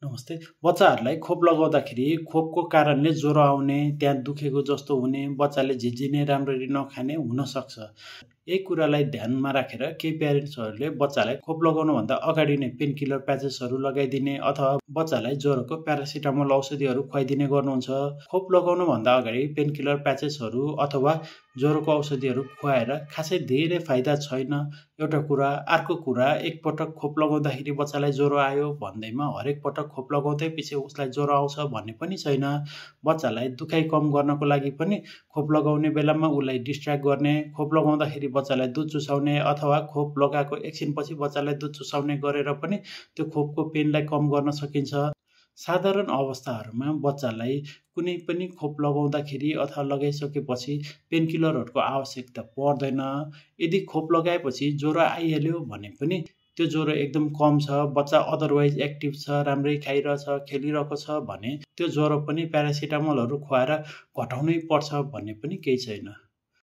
नमस्ते। बच्चाहरूलाई खोप लगाउँदाखेरि खोपको कारणले ज्वरो आउने, त्यहाँ दुखेको जस्तो हुने, बच्चाले झिझिने, राम्ररी नखाने हुनसक्छ। यही कुरालाई ध्यानमा राखेर केही प्यारेन्ट्सहरूले बच्चालाई खोप लगाउनुभन्दा अगाडि नै पेनकिलर प्याचेसहरू लगाइदिने अथवा बच्चालाई ज्वरोको प्यारासिटामोल औषधिहरू खुवाइदिने गर्नुहुन्छ। खोप लगाउनुभन्दा अगाडि पेनकिलर प्याचेसहरू अथवा ज्वरोको औषधिहरू खुवाएर खासै धेरै फाइदा छैन एउटा कुरा। अर्को कुरा, एकपटक खोप लगाउँदाखेरि बच्चालाई ज्वरो आयो भन्दैमा हरेक पटक खोप लगाउँदै पछि उसलाई ज्वरो आउँछ भन्ने पनि छैन। बच्चालाई दुखाइ कम गर्नको लागि पनि खोप लगाउने बेलामा उसलाई डिस्ट्र्याक्ट गर्ने, खोप लगाउँदाखेरि बच्चालाई दुध चुसाउने अथवा खोप लगाएको एकछिनपछि बच्चालाई दुध चुसाउने गरेर पनि त्यो खोपको पेनलाई कम गर्न सकिन्छ। साधारण अवस्थाहरूमा बच्चालाई कुनै पनि खोप लगाउँदाखेरि अथवा लगाइसकेपछि पेनकिलरहरूको आवश्यकता पर्दैन। यदि खोप लगाएपछि ज्वरो आइहाल्यो भने पनि त्यो ज्वरो एकदम कम छ, बच्चा अदरवाइज एक्टिभ छ, राम्रै खाइरहेछ, खेलिरहेको छ भने त्यो ज्वरो पनि प्यारासिटामोलहरू खुवाएर घटाउनै पर्छ भन्ने पनि केही छैन।